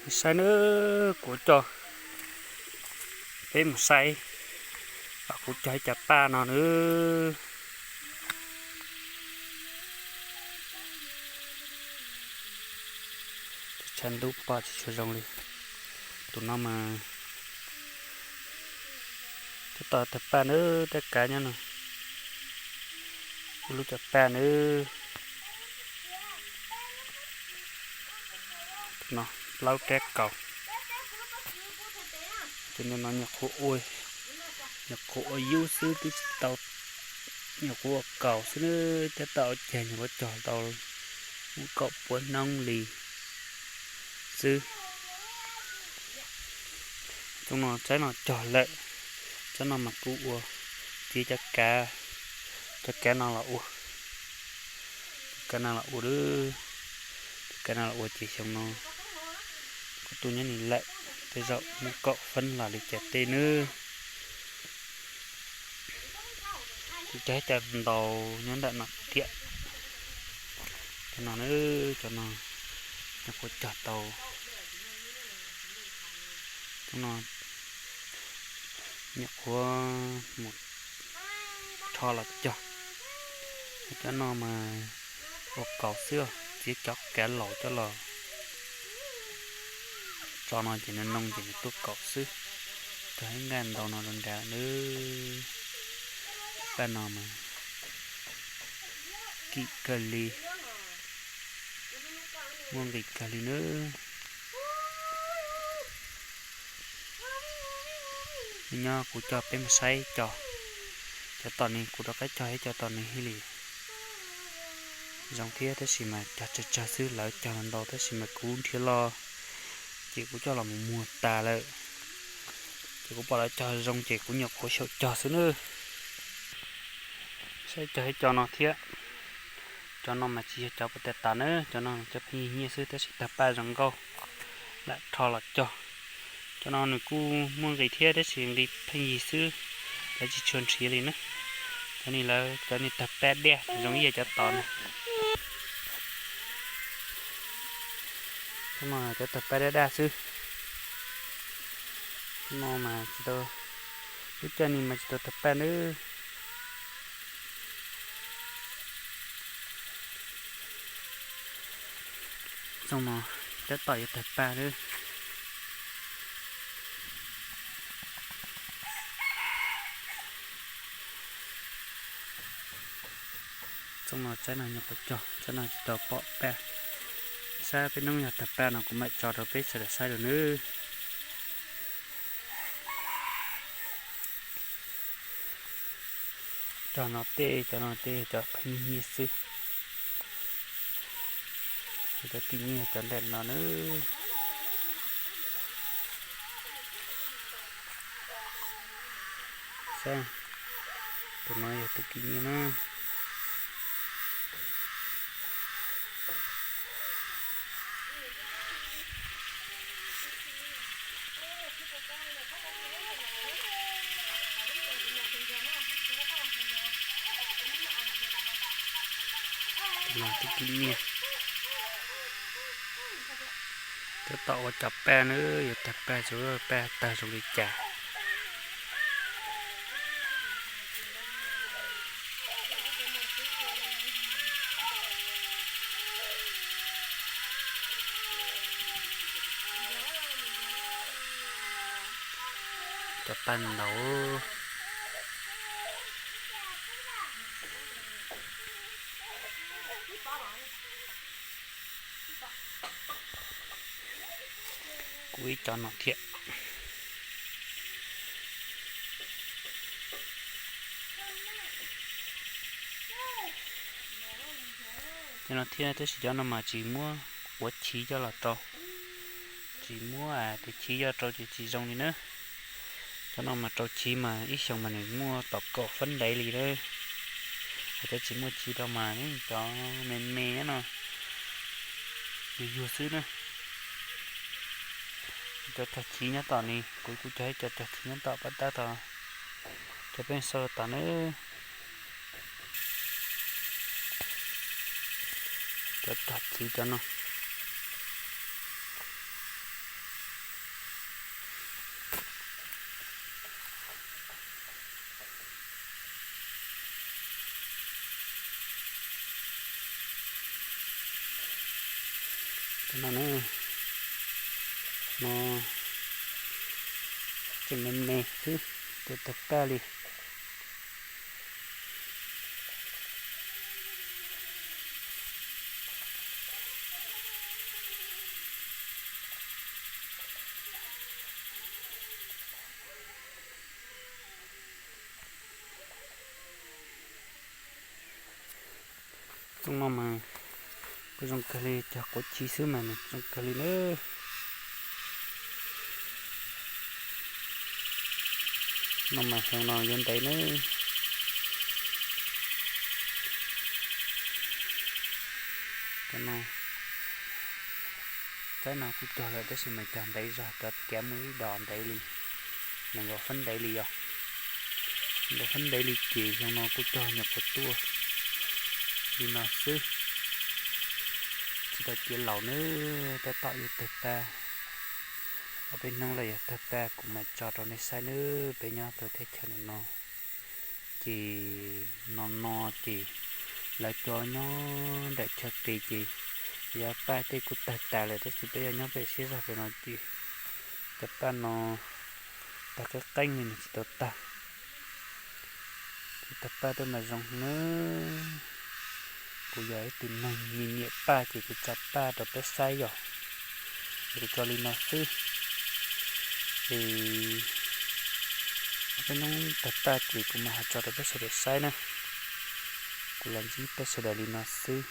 Saib nawb, kuv coj peb mus saib, kuv cog ib co paj no nawb. Tshav ntub poj tsis tshua zoo li. Tus no mas tab tom tawg paj nawb, tej kav nyob no. Ua lub cov paj nawb. No, plaub kab kaus. Ces nim no nyuam qhuav ua, nyuam qhuav ua yub xwb twb tsis tau, nyuam qhuav ua kaus xwb nawb, tab tom ua cag nyuam qhuav cog tau muaj kaum puav hnub li xwb. Tsob no tsob no cog lawm, tsob no mas kuv ua txiav cov kav, cov kav no los ua, cov kav no los ua, cov kav no los ua ces xyoo no kuv tuaj nyob ni lawm, tej zaum muaj kaum feeb los li cas tej nawb. Kuv cog ib co ntau nyob ntawm no thiab. Cov no nawb, cov no nyuam qhuav cog tau, cov no nyuam qhuav mus rho los cog. Cov no mas ua kaus xwb, txiav cov kav laus coj los tso no ces nws noo ces nws tuaj kaus xwb. Cog ib nqaij ntau no rau nrad nawb. Paj no mas kim kawg li, muaj nqis kawg li nawb. Nyob kuv coj peb mus saib cov, cov tom ni kuv rov qab cog ib co tom ni hib li. Zoo thiab tab sis mas cog tsawg tsawg xwb, lawv cog ntau tab sis mas kuv nrhiav los ces kuv coj los mus muag tas lawm. Ces kuv pom lawv cog zoo ces kuv nyuam qhuav xyaum cog xwb nawb. Saib cog ib co no thiab. Cov no mas tsis yog cov pas tas tas nawb, cov no cov pheej yig nyiaj xwb tab sis tawg paj zoo nkauj, lam rho los cog. Cov no nws kuj muaj nqis thiab tab sis nqis pheej yig xwb, lawv tsis tshua nrhiav li na. Cov ni lawv cov ni tawg paj daj zoo ib yam cov tod na. Cov no cov tawg paj daj daj xwb. Cov no mas tsis tau, lub caij ni mas tsis tau tawg paj nawb. Txooj no tab tom yuav tawg paj nawb. Txooj no tsaib no nyuam qhuav cog, tsaib no tsis tau pom paj. Saib peb hnub yog tawg paj no kuv mam tso rau peb sawv daws saib dua nawb. Cov no tej, cov no tej cov pheej nyiaj xwb. Cov kim nyiaj cov ntam no nawb. Saib, tus no yog tus kim nyiaj na. Tus no tus kim nyiaj. Tab tom ua cov paj nawb, yuav tawg paj, tsis paub paj tawg zoo li cas. Cov paj ntau. Kuv ib co no thiab. Cov no thiab tab sis cov no mas tsis muab quav chiv coj los rau, tsis muab tus chiv coj rau ces tsis zoo li na. Cov no mas rau chiv mas ib xyoos mas nws muaj tau kaum feeb ntev li na. Cov tsis muaj chiv rau mas cov me me no, yuag yuag xwb na. Cov cog chiv nyob tom ni, kuv kuj cog ib co cog chiv nyob tom pab tab tom, cov peb xauj tom na. Cov cog chiv cov no. Cov no na, no tseem me me xwb, tsis tau tawg paj li. Txooj no mas kuj zoo kawg li, cog quav chiv xwb mas nws zoo kawg li nawb. No mas xyoo no yuav ntev nawb. Cov no, tsaib no kuj cog lawm tab sis mas cog ntev zog, cov kav muaj ib dos ntev li, nees nkaum feeb ntev li yog, nees nkaum feeb ntev li ces xyoo no kuj cog nyuam qhuav tuaj li no xwb. Tsis tau ciav laus nawb, tab tom yuav tawg paj. Ob peb hnub los yog tawg paj kuv mam tso rau nej saib nawb. Peb nyob rau teb chaws ntawm no ces no no ces lawv cov nyob nram chaw qis ces yog paj tej kuj tawg tas lawm tab sis peb yog nyob pem siab zog pem no ces cov paj no tawg qeeb qeeb li, nws tsis tau tawg. Ces tawg paj tuaj mas zoo nawb. Kuv yog ib tug neeg nyiam nyiam paj ces kuv tso paj rau peb saib yom. Ces kuv tso li no xwb. Ces ob peb hnub tawg paj ces kuv mam ho tso rau peb sawv daws saib na. Kuv los ntsib peb sawv daws li no xwb.